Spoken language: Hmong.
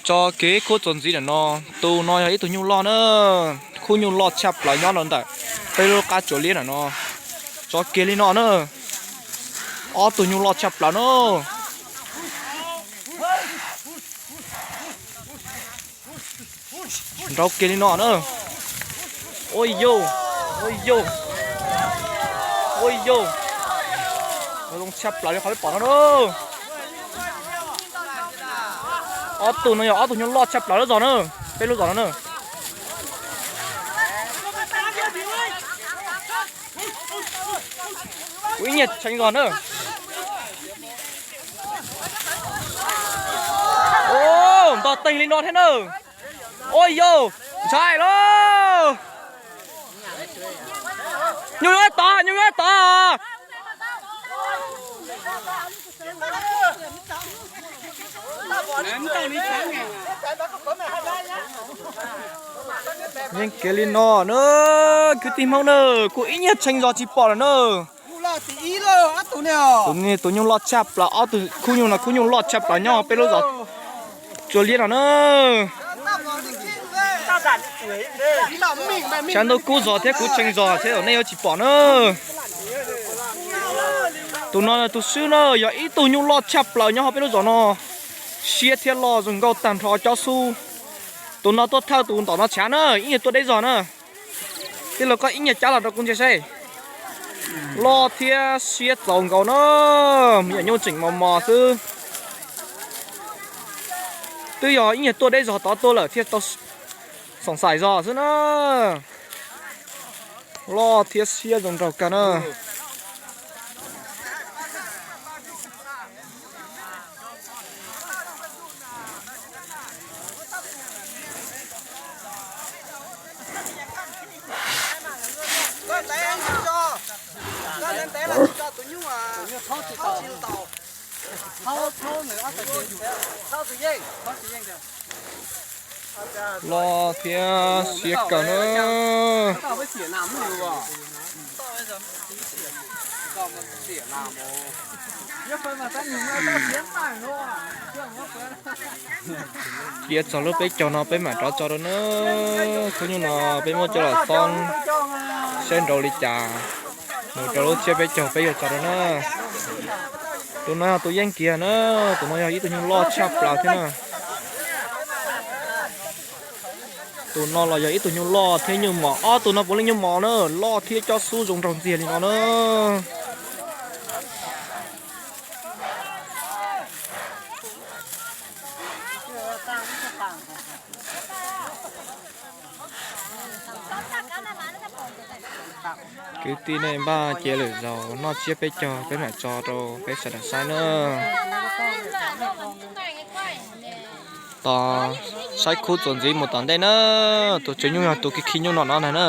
Tso kev khub txuas ntxiv ntawm no, tus no yog ib tug nyuj loj na, khub nyuj loj tshaj plaws nyob rau ntawm peb lub qab tsuas liab ntawm no. Tso kiag li no na, ob tug nyuj loj tshaj plaws na. Nrau kiag li no na. Ua yau, ua yau, ua yau. Zoo tshaj plaws li qhov peb pom no na. Ob tug no yog ob tug nyuj loj tshaj plaws lub zos na, peb lub zos no na. Kuv ib nyiag tshee zog na. Ntog teeg li no thiab na. Ua yau, ntshai lauj. Nyuj yuav tod, nyuj yuav tod. Yeej kev li no na, kwv tij Hmoob na, kuv ib nyiag tshee zog tsis pom lawm na. Tus, tus nyuj loj tshaj plaws, ob tug khub nyuj no khub nyuj loj tshaj plaws nyob peb lub zos Tsuas Liab no na. Tshav ntuj kub zog thiab kuv tshee zog thiab nej yuav tsis pom na. Tus no tus swb na yog ib tug nyuj loj tshaj plaws nyob hauv peb lub zos no. Siab thiab loj zoo nkauj tag nrho cob xub. Tus no tuaj thawj tus ntom no tshav na, ib nyuag tuaj deb zog na. Tij laug koj ib nyuag cab los rau kuv ntsia saib. Loj thiab siab txaus nkaus na, me nyuam nyuj tseem mos mos xwb. Twb yog ib nyuag tuaj deb zog tod tuaj lawm thiaj tau xoom xaim zog xwb na. Loj thiab siab zoo nraug kawg na. Loj thiab siab kawg na. Cia txog lub peb caug no peb mam rov tso rau na. Khub nyuj no peb muab coj los xoob saib nrau li cas, mus rau lub tsiab peb caug peb yuav tso rau na. Tus no yog tus yeej kiag na, tus no yog ib tug nyuj loj tshaj plaws thiab na. Tus no los yog ib tug nyuj loj thiab nyuj mos, ob tug no puav leej nyuj mos na, loj thiab cob xub zoo nraug ntxiag li no na. Kwv tij nej npaj cia lwm zaus noj tsiab peb caug peb mam tso rau peb sawv daws saib na. Tos saib khub txuas ntxiv mus tom ntej na. Tus tswv nyuj yog tus khi khi nyuj no no ntag na.